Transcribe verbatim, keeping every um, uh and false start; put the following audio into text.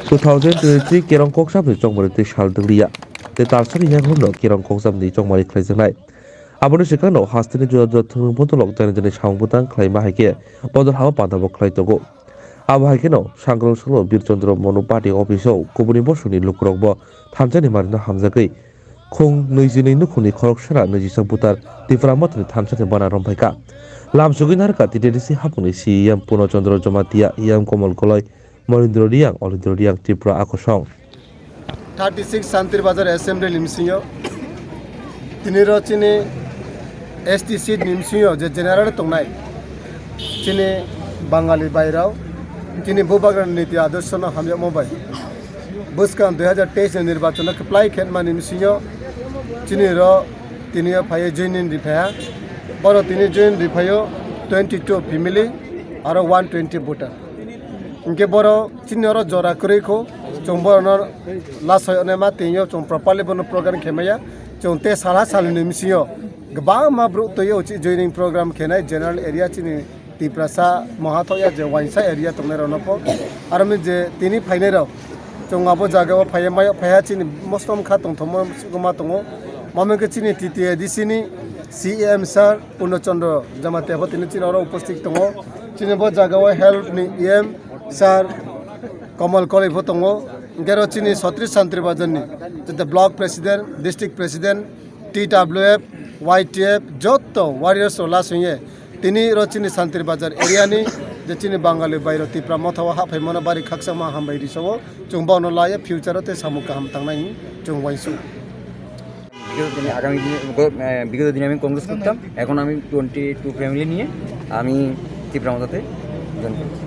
Two thousand twenty-three Kerong Koksamni chongmari twi sal dwliya. Tei talsani yakhungno Kerong Koksamni chongmari khlaijaknai. Aboni swkangno hasteni juda juda thwngmung bodolok jani jani samung bwtang khlaima hai khe bodol hao pandabo khlai tongo. Abo hai kheno Sangrong Solo Birchandra Manu Party office-o kubuni bosongni lukurokbo thansa ni marino hamjagwi khung nwijinwi nukhungni khoroksara nwijisa butar Tipra Mothani thansa ni bana romphai kha. Lamsogwi narwkha T T D C hapungni C E M Purno Chandra Jamatia, E M Komal Koloi, Morindra Reang, Olindra Reang, Tripura Akosong. Thirty six Santir Bazar Assembly ni bisingo tini ro chini S T seat ni bisingo je general tongnai chini Bangali bairao chini Bubagra niti adorsho no hamjakma bai bwskang dui hajar teis ni nirbachon no kwplai khenmani bisingo chini ro tini o phaiwi joining riphaha. Boro tini join riphaio twenty two family aro one twenty voter. Hinkhe boro chini oro jora kwrwi kho, chwng borokno last hoyonai ma twiyo chwng properly bono program khe maya. Chwng tei salha salni bisingo kwbangma borok twiyo uchi joining program khenai general area chini Tiprasa moha thokya je waisa area tongnai rokno pho. Aro mi je tini phainai rok chwng abo jaga o phaiya maya phaiya chini mostom kha tongthokma tongo. Mamo khe chini T T A D C ni C E M sir Purno Chandra Jamatia bo tini chini oro uposthit tongo. Chini bo jaga o health ni E M sir Komal Koloi bo tongo. Hinkhe ro chini Sotris Santri Bazar ni jete block president, district president, T W F, Y T F, joto warriors rok last wngye tini ro chini Santri Bazar area ni je chini Bangali bairo Tipra Motha o haphaimano bari khakchangma hambai risogo. Chwng bono laya future o tei samung kaham tangnai hwnwi chwng uansukgo. বিগত দিনে আগামী দিনে গ- আহ, বিগত দিনে আমি কংগ্রেস করতাম, এখন আমি টোয়েন্টি টু ফ্যামিলি নিয়ে আমি ত্রিপুরা মতাতে জয়েন করছি।